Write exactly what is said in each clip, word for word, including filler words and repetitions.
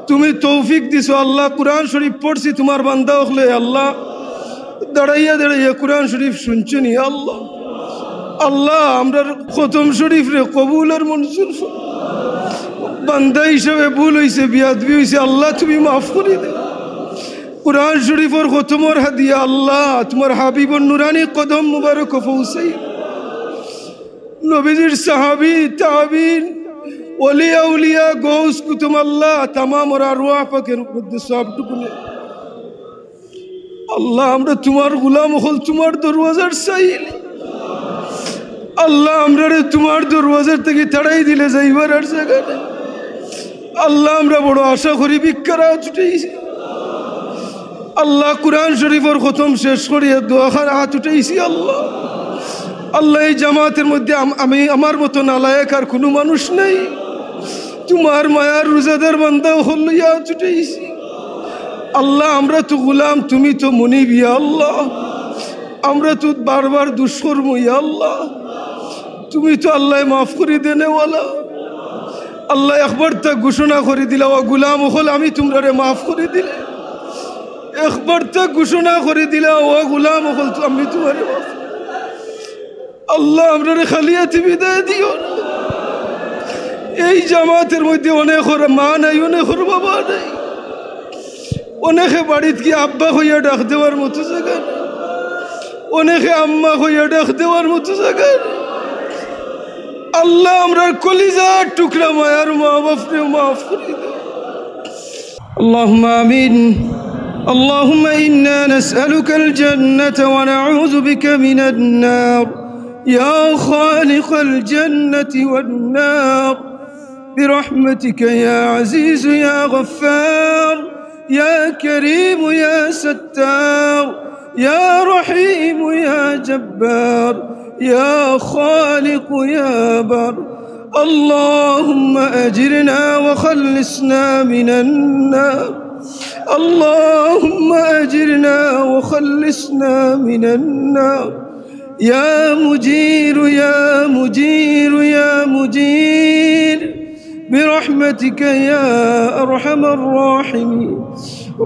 তুমি তৌফিক দিছো আল্লাহ। কোরআন শরীফ পড়ছি তুমার বান্দা অকলে আল্লাহ, দাঁড়াইয়া দাঁড়াইয়া কোরআন শরীফ শুনছইন ইয়া আল্লাহ। আল্লাহ, আমরার খতম শরীফরে কবুল আর মঞ্জুর ফরমাও। বান্দা হিসাবে ভুল অইছে, বেয়াদবি অইছে, আল্লাহ তুমি মাফ করি দেও। কোরআন শরীফর খতমর হাদিয়া আল্লাহ তুমার হাবিবর নুরানি কদম মুবারক পৌঁছাই। নবীজির সাহাবী, তাবিন, ওলি আউলিয়া, গৌস কুতুব আল্লাহ, তামাম ওরা আরওয়াহ পাকের মধ্যে সবটুকুনে। আল্লাহ, আমরা তুমার গোলাম অকল, তুমার দরওয়াজার সাইল। আল্লাহ, আমরারে তুমার দরওয়াজার থাকি তাড়াই দিলে যাইবার আর জাগা নাই। আল্লাহ, আমরা বড় আশা করি ভিক্ষার আত উঠাইছি। আল্লাহ, কোরআন শরীফর খতম শেষ করিয়া দোয়াখান আত উঠাইছি আল্লাহ। আল্লাহ, এই জামাতের মধ্যে আম-, আমি, আমার মতো নালায়েক আর কুনু মানুষ নাই। তুমার মায়ার রোজাদার বান্দা অকল লইয়া আত উঠাইছি। আল্লাহ, আমরা তো গোলাম, তুমি তো মুনিব ইয়া আল্লাহ। আমরা তো বারবার দুষ্কর্ম ইয়া আল্লাহ। তুমি তো আল্লাহ মাফ করি দেনেওয়ালা। আল্লাহ, একবার তা ঘোষণা করি দিলা, ও গোলাম অকল, আমি তুমরারে মাফ করি দিলে। একবার তা ঘোষণা করি দিলা, ও গোলাম অকল, তো আমি তুমারে মাফ করি দিলে। আল্লাহ, আমরারে খালি আতে বিদায় দিও না। এই জামাতের মধ্যে অনেকর মা নাই, অনেকর বাবা নাই, অনেকে বাড়িত গিয়া আব্বা কইয়া ডাক দেওয়ার মতো জাগা নাই, অনেকে আম্মা কইয়া ডাক দেওয়ার মতো জাগা নাই। আল্লাহ, আমরার কলিজার টুকরা মায়ার মা বাপরে মাফ করি দেও। اللهم آمين. اللهم إنا نسألك الجنة ونعوذ بك من النار. يا خالق الجنة والنار، برحمتك يا عزيز يا غفار، يا كريم يا ستار، يا رحيم يا جبار، يا خالق يا بر. اللهم أجرنا وخلصنا من النار. اللهم أجرنا وخلصنا من النار. يا مجير، يا مجير، يا مجير، برحمتك يا أرحم الراحمين.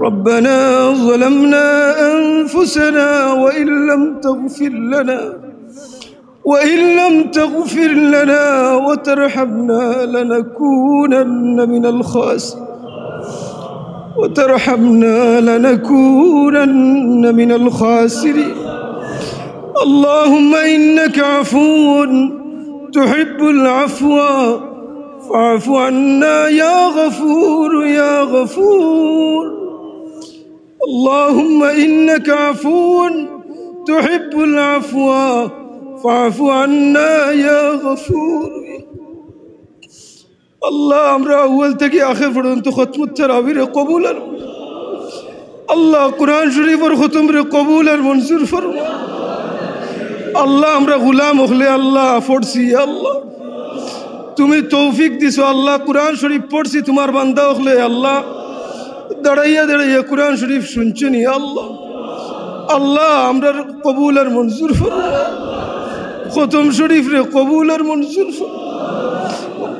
ربنا ظلمنا أنفسنا وإن لم تغفر لنا، وإن لم تغفر لنا وترحمنا لنكونن من الخاسرين. وترحمنا لنكونن من الخاسرين. اللهم إنك عفو تحب العفو فاعف عنا يا غفور يا غفور. اللهم إنك عفو تحب العفو فاعف عنا يا غفور. আল্লাহ, আমরা আউয়াল থাকি আখের পর্যন্ত খতমুত তারাবিরে কবুল আর, আল্লাহ, কোরআন শরীফর খতমরে কবুল আর মঞ্জুর ফরমাও। আল্লাহ, আমরা গোলাম অকলে আল্লাহ পড়ছি, আল্লাহ, তুমি তৌফিক দিছো আল্লাহ। কোরআন শরীফ পড়ছি তুমার বান্দা অকলে আল্লাহ, দাঁড়াইয়া দাঁড়াইয়া কোরআন শরীফ শুনছইন আল্লাহ। আল্লাহ, আমরার কবুল আর মঞ্জুর ফরমাও। খতম শরীফরে কবুল আর মঞ্জুর ফরমাও।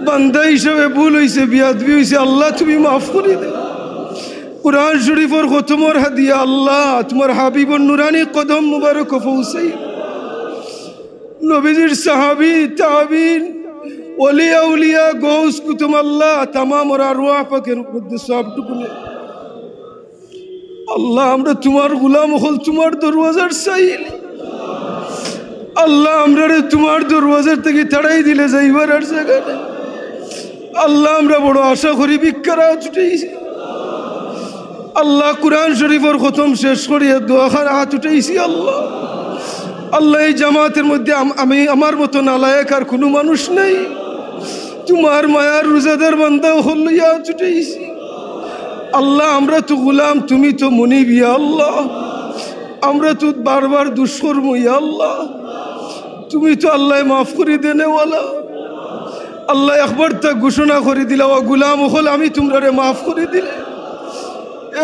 বান্দা হিসাবে ভুল অইছে, বেয়াদবি অইছে, আল্লাহ তুমি মাফ করি দেও। কোরআন শরীফর খতমর হাদিয়া আল্লাহ তুমার হাবিবর নুরানি কদম মুবারক পৌঁছাই। নবীজির সাহাবী, তাবিন, ওলি আউলিয়া, গৌস কুতুব আল্লাহ, তামাম ওরা আরওয়াহ পাকের মধ্যে সবটুকুনে। আল্লাহ, আমরা তুমার গোলাম অকল, তুমার দরওয়াজার সাইল। আল্লাহ, আমরারে তুমার দরওয়াজার থাকি তাড়াই দিলে যাইবার আর জাগা নাই। আল্লাহ, আমরা বড় আশা করি ভিক্ষার আত উঠাইছি। আল্লাহ, কোরআন শরীফর খতম শেষ করিয়া দোয়াখান আত উঠাইছি আল্লাহ। আল্লাহ, এই জামাতের মধ্যে আম-, আমি, আমার মতো নালায়েক আর কুনু মানুষ নাই। তুমার মায়ার রোজাদার বান্দা অকল লইয়া আত উঠাইছি। আল্লাহ, আমরা তো গোলাম, তুমি তো মুনিব ইয়া আল্লাহ। আমরা তো বারবার দুষ্কর্ম ইয়া আল্লাহ। তুমি তো আল্লাহ মাফ করি দেনেওয়ালা। আল্লাহ, একবার তা ঘোষণা করি দিলা, ও গোলাম অকল, আমি তুমরারে মাফ করি দিলে।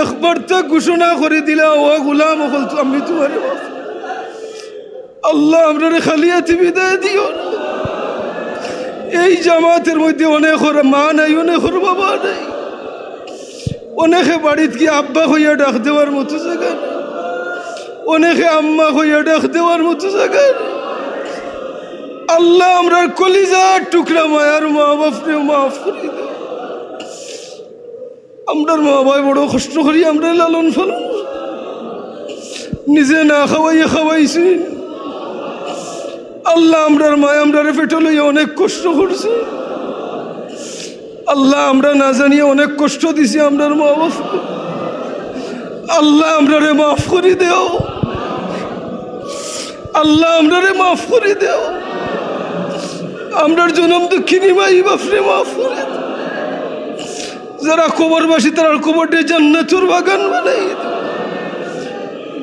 একবার তা ঘোষণা করি দিলা, ও গোলাম অকল, তো আমি তুমারে মাফ করি দিলে। আল্লাহ, আমরারে খালি আতে বিদায় দিও না। এই জামাতের মধ্যে অনেকর মা নাই, অনেকর বাবা নাই, অনেকে বাড়িত গিয়া আব্বা কইয়া ডাক দেওয়ার মতো জাগা নাই, অনেকে আম্মা কইয়া ডাক দেওয়ার মতো জাগা নাই। আল্লাহ, আমরার কলিজার টুকরা মায়ার মা বাপরে মাফ করি দেও। আমরার মা বাবায় বড় কষ্ট করি আমরারে লালন পালন, নিজে না খাওয়াইয়া খাওয়াইছইন। আল্লাহ, আমরার মায় আমরারে পেটো লইয়া অনেক কষ্ট করছে। আল্লাহ, আমরা না জানিয়া অনেক কষ্ট দিছি আমরার মা বাপ। আল্লাহ, আমরারে মাফ করি দেও। আল্লাহ, আমরারে মাফ করি দেও। আমরার জনম দুঃখিনী মাই বাপরে মাফ করি দেও। যারা কবরবাসী, তারার কবররে জান্নাতুর বাগান বানাই দেও।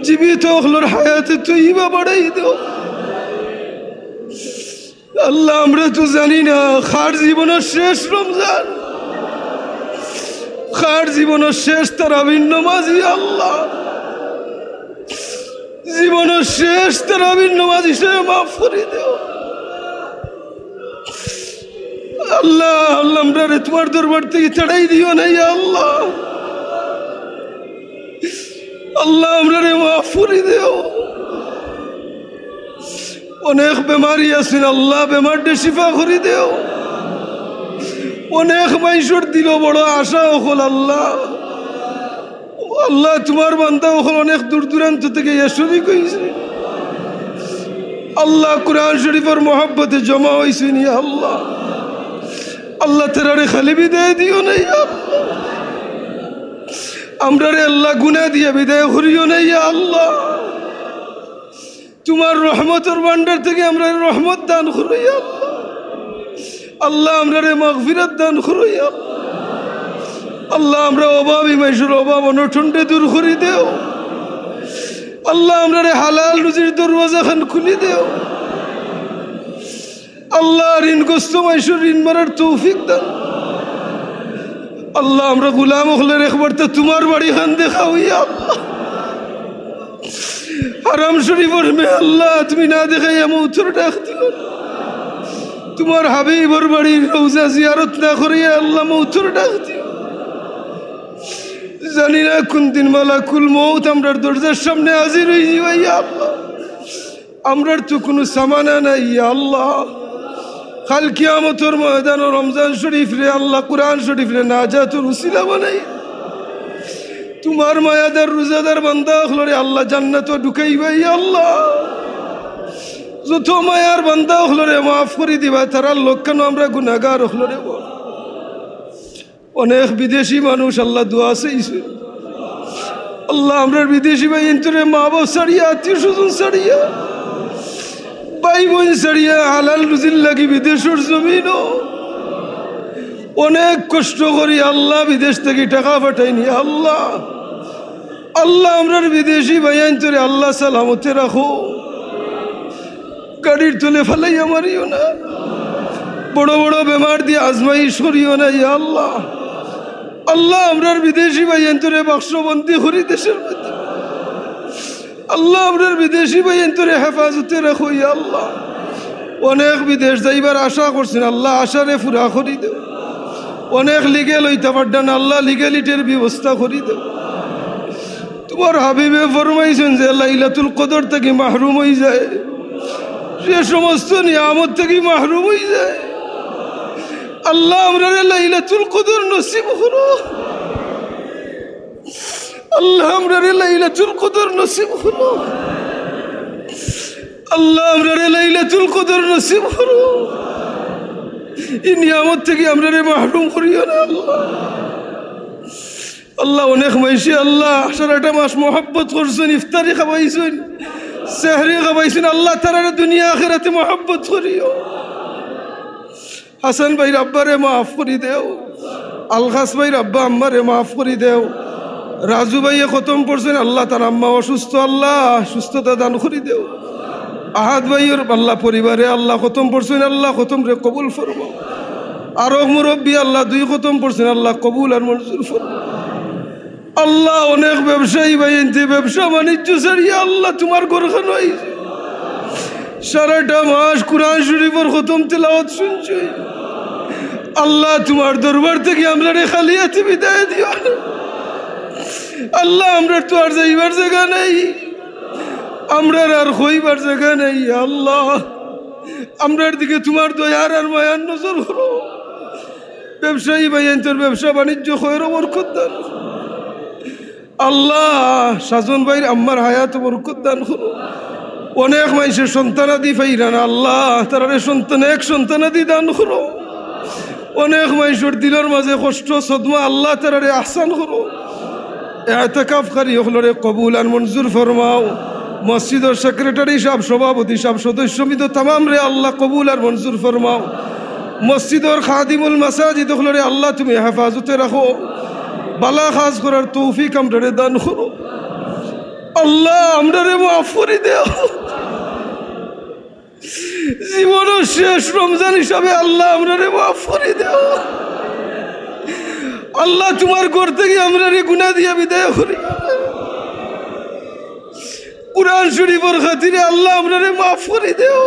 জীবিত অকলর হায়াতে তৈবা বাড়াই দেও। আল্লাহ, আমরা তো জানি না কার জীবনর শেষ রমজান, কার জীবনর শেষ তারাবির নামাজি। আল্লাহ, জীবনর শেষ তারাবির নামাজ হিসেবে মাফ করি দেও। আল্লাহ, আল্লাহ, আমরারে তুমার দরবার থাকি তাড়াই দিও না, ইয়া আল্লাহ। আল্লাহ, আমরারে মাফ করি দেও। অনেক বেমারি আছইন, আল্লাহ, বেমাররে শিফা করি দেও। অনেক মাইনষর দিলো বড় আশা অকল, আল্লাহ। আল্লাহ, তুমার বান্দা অকল অনেক দূর দূরান্ত থাকি ইয়া শরিক অইছে। আল্লাহ, কুরআন শরিফর মহব্বতে জমা অইছইন, ইয়া আল্লাহ। আল্লাহ, তারারে খালি বিদায় দিও না, ইয়া আল্লাহ। আমরারে আল্লাহ গুনা দিয়া বিদায় করিও না, ইয়া আল্লাহ। তুমার রহমতর ভান্ডার থাকি আমরারে রহমত দান করো, ইয়া আল্লাহ। আল্লাহ, আমরারে মাগফিরাত দান করো, ইয়া আল্লাহ। আল্লাহ, আমরা অভাবী মাইনষর অভাব অনটনরে দূর করি দেও। আল্লাহ, আমরারে হালাল রুজির দরওয়াজা খান খুলি দেও। আল্লাহ, ঋণগ্রস্ত মাইনষর ঋণ মারার তৌফিক দান। আল্লাহ, আমরা গুলাম অকলরে একবার তো তুমার বাড়ি খান দেখাও, ইয়া আল্লাহ। হারাম শরিফর মে আল্লাহ, তুমি না দেখাইয়া মউতর ডাক দিও। তুমার হাবিবর বাড়ির রওজা জিয়ারত না করিয়া আল্লাহ মউতর ডাক দিও। জানি না কুন দিন মালাকুল মউত আমরার দরজার সামনে হাজির অইযিবা, ইয়া আল্লাহ। আমরার তো কুনু সামানা নাই, ইয়া আল্লাহ। কাল কিয়ামতর ময়দানো রমজান শরিফরে আল্লাহ, কুরআন শরিফরে নাজাতর উসিলা বানাই। তুমার মায়াদার রোজাদার বান্দা অকলরে আল্লাহ জান্নাতো ঢুকাইবা, ইয়া আল্লাহ। যত মায়ার বান্দা অকলরে মাফ করি দিবা, তারার লগে কেনো আমরা গুনাগার অকলরে বল। অনেক বিদেশি মানুষ আল্লাহ দোয়া চাইছে। আল্লাহ, আমরার বিদেশি ভাইয়াইন্তরে মা বাপ ছাড়িয়া, আত্মীয় স্বজন ছাড়িয়া, ভাই বইন ছাড়িয়া, হালাল রুজির লাগি বিদেশর জমিনো অনেক কষ্ট করি আল্লাহ বিদেশ থাকি টেকা পাঠাইন, ইয়া আল্লাহ। আল্লাহ, আমরার বিদেশি ভাইয়াইন্তরে আল্লাহ সালামতে রাখো। গাড়ির তলে ফালাইয়া মারিও না, বড় বড় বেমার দিয়া আজমাইশ করিও না, ইয়া আল্লাহ। আল্লাহ, আমরার বিদেশি ভাইয়াইন্তরে বাক্সবন্দি করি দেশর মধ্যে। আল্লাহ, আমরার বিদেশি ভাইয়াইন্তরে হেফাজতে রাখো, ইয়া আল্লাহ। অনেক বিদেশ যাইবার আশা করছইন, আল্লাহ, আশারে পুরা করি দেও। অনেক লিগেল অইতা পাররা না, আল্লাহ, লিগেলিটির ব্যবস্থা করি দেও। তুমার হাবিবে ফরমাইছইন যে লাইলাতুল কদর থাকি মাহরুম অইযায়, যে সমস্ত নিয়ামত থাকি মাহরুম অইযায়। আল্লাহ, আমরারে লাইলাতুল কদর নসিব করো। আল্লাহ, আমরারে লাইলাতুল কদর নসিব করো। আল্লাহ, আমরারে লাইলাতুল কদর নসিব করো। ই নিয়ামত থাকি আমরারে মাহরুম করিও না, আল্লাহ। আল্লাহ, অনেক মাইনষে, আল্লাহ, সারাটা মাস মহব্বত করছইন, ইফতারি খাবাইছইন, সেহরি খাবাইছইন, আল্লাহ, তারারে দুনিয়া আখিরাতে মহব্বত করিও। হাসান ভাইর আব্বারে মাফ করি দেও, আলখাস ভাইর আব্বা আম্মারে মাফ করি দেও। রাজু ভাইয়ে খতম পড়ছইন, আল্লাহ, তার আম্মা অসুস্থ, আল্লাহ, সুস্থতা দান করি দেও। আহাদ ভাইর আল্লাহ পরিবারে আল্লাহ খতম পড়ছইন, আল্লাহ, খতমরে কবুল ফরমাও। আরক মুরব্বি আল্লাহ দুই খতম পড়ছইন, আল্লাহ, কবুল আর মঞ্জুর ফরমাও। আল্লাহ, অনেক ব্যবসায়ী ভাইয়াইন্তে ব্যবসা বাণিজ্য ছাড়িয়া আল্লাহ তুমার ঘরখানো আইছে। সারাটা মাস কুরআন শরিফর খতম তেলাওয়াত শুনছি। আল্লাহ, তুমার দরবার থাকি আমরারে খালি আতে বিদায় দিও না। আল্লাহ, আমরার তো আর যাইবার জাগা নাই, আমরার আর কইবার জাগা নাই। আল্লাহ, আমরার দিকে তুমার দয়ার আর মায়ার নজর করো। ব্যবসায়ী ভাইয়াইন্তর ব্যবসা বাণিজ্য খয়রো বরকত দান করো। আল্লাহ, সাজন ভাইর আম্মার হায়াতো বরকত দান করো। অনেক মানষে সন্তানাদি পাইরা না, আল্লাহ, তারারে সন্তান, এক সন্তানাদি দান করো। অনেক মানষর দিলর মাঝে কষ্ট, সদমা, আল্লাহ, তারারে আহসান করো। এতেকাফকারী অকলরে কবুল আর মঞ্জুর ফরমাও। মসজিদর সেক্রেটারি সাব, সভাপতি সাব, সদস্য সমিতি তামামরে আল্লাহ কবুল আর মঞ্জুর ফরমাও। মসজিদর খাদিমুল মাসাজিদ অকলরে আল্লাহ তুমি হেফাজতে রাখো। বালা কাজ করার তৌফিক আমরারে দান করো। আল্লাহ, আমরারে মাফ করি দেও। জীবনর শেষ রমজান হিসাবে আল্লাহ, আমরারে মাফ করি দেও। আল্লাহ, তুমার ঘর থাকি আমরারে গুনা দিয়া বিদায় করি। কুরআন শরীফর খাতিরে আল্লাহ, আমরারে মাফ করি দেও।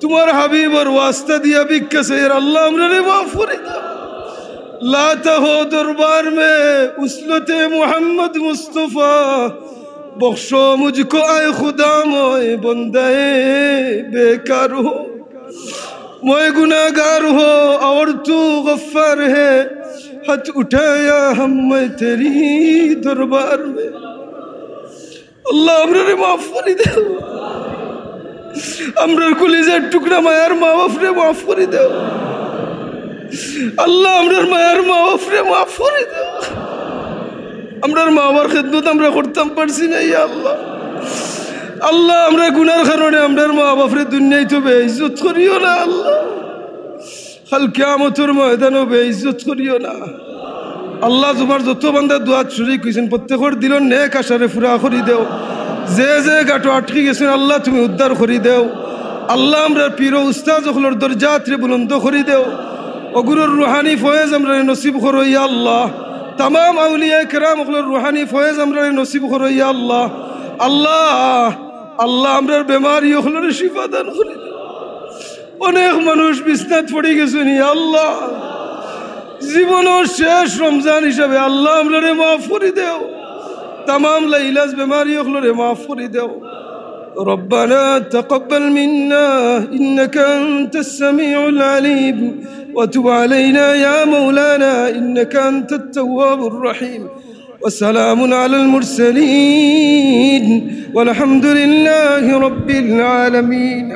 তুমার হাবিবর ওয়াস্তা দিয়া ভিক্ষা চাইয়ার, আল্লাহ, আমরারে মাফ করি দেও। লাতা হো দরবার মে উসলতে মোহাম্মদ মুস্তফা, বখশো মুঝকো আয় খুদা, মই বন্দায়ে বেকার হো, মই গুনাগার হো, অর তু গফফার হে, হাত উঠায়া হাম মই তেরি দরবার মে। আল্লাহ, আমরারে মাফ করি দেও। আমরার কলিজার টুকরা মায়ার মা বাপরে মাফ করি দেও। আল্লাহ, আমরার মায়ার মা বাপরে মাফ করি দেও। আমরার মা বাবার খেদমত আমরা করতাম পারছি না, ইয়া আল্লাহ। আল্লাহ, আমরার গুনার কারণে আমরার মা বাপরে দুনিয়াইত বেইজ্জত করিও না, আল্লাহ। কাল কিয়ামতর ময়দানো বেইজ্জত করিও না। আল্লাহ, তুমার যত বান্দা দোয়াত শরিক অইছইন, প্রত্যেকর দিলর নেক আশারে পুরা করি দেও। যে যে গাটো আটকি গেছইন, আল্লাহ, তুমি উদ্ধার করি দেও। আল্লাহ, আমরার পীর ও উস্তাদ অকলর দরজাতরে বুলন্দ করি দেও। অগুরর রুহানি ফয়েজ আমরারে নসিব করো, ইয়া আল্লাহ। তামাম আউলিয়ায়ে কেরাম অকলর রুহানি ফয়েজ আমরারে নসিব করো, ইয়া আল্লাহ। আল্লাহ, আল্লাহ, আমরার বেমারি অকলরে শিফা দান করি দেও। অনেক মানুষ বিছনাত পড়ি গেছইন, ইয়া আল্লাহ। জীবনর শেষ রমজান হিসাবে আল্লাহ, আমরারে মাফ করি দেও। তামাম লাইলাজ বেমারি অকলরে মাফ করি দেও। ربنا تقبل منا إنك أنت السميع العليم وتب علينا يا مولانا إنك أنت التواب الرحيم وسلام على المرسلين والحمد لله رب العالمين.